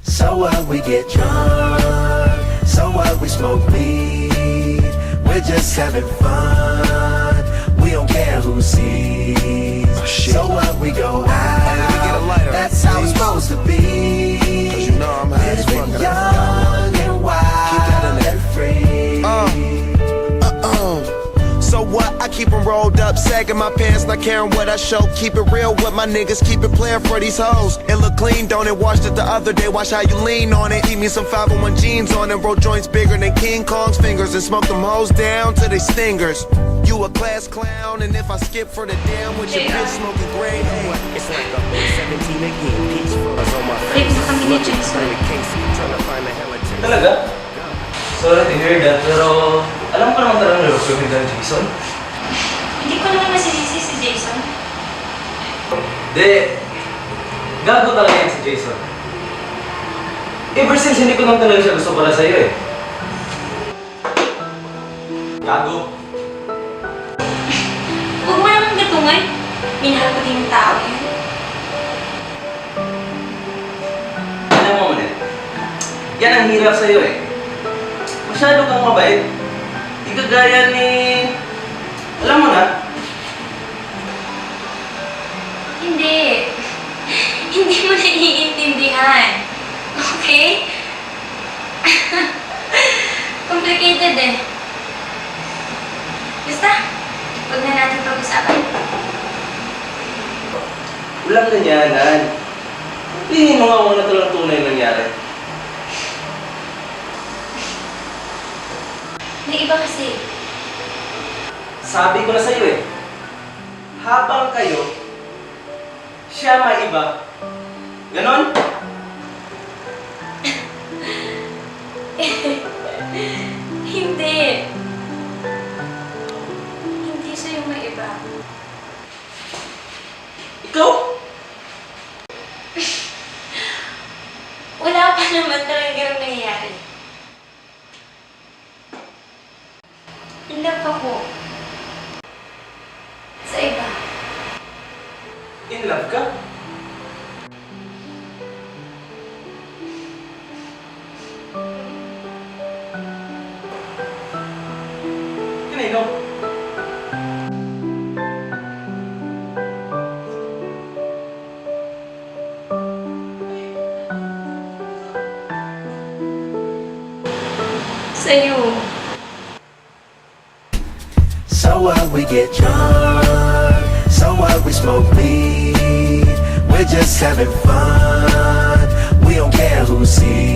So what, we get drunk, so what, we smoke weed. We're just having fun, we don't care who sees. Oh, shit. So what, we go Hey, let me get a out, lighter, that's how it's please. Supposed to be. 'Cause you know I'm high as fuck Living and I forgot young and Keep that in wild there. And free. So what? I keep 'em rolled up, sagging my pants, not caring what I show. Keep it real with my niggas, keep it playing for these hoes. It look clean, don't it? Washed it the other day, watch how you lean on it. Eat me some 501 jeans on it, roll joints bigger than King Kong's fingers, and smoke them hoes down to they stingers. You a class clown, and if I skip for the damn with your bitch smoking gray A. It's like I'm 17 again. Peach fuzz on my Trip face. na kami ni Looking Jason. through the case, trying to find a hella taste. Talaga? Sorry to hear that, pero alam ko naman talagang love ka ni Jason. Hindi ko naman masisisi si Jason. Di, gago talaga yan si Jason. Ever since, hindi ko naman talaga siya gusto para sa'yo eh. Gago. Huwag mo naman gatungan. Minahal ko din yung tao yun. Alam mo, Monet, yan ang hirap sa'yo eh. Masyado kang mabait. Di ka gaya ni... Alam mo na, Hindi. Hindi mo naiintindihan. Okay? Complicated eh. Basta, huwag na natin pag-usapan. Walang ganyanan. Tingin mo nga kung ano talagang tunay na nangyari. May iba kasi. Sabi ko na sa'yo eh, habang kayo, siya may iba. Ganon? Hindi. Hindi siya yung may iba. Ikaw? Wala pa naman talaga ganun nangyayari. In love ako. Sa iba. In love ka? Kanino? Sa'yo. So what, we get drunk, so what, we smoke weed. We're just having fun, we don't care who sees.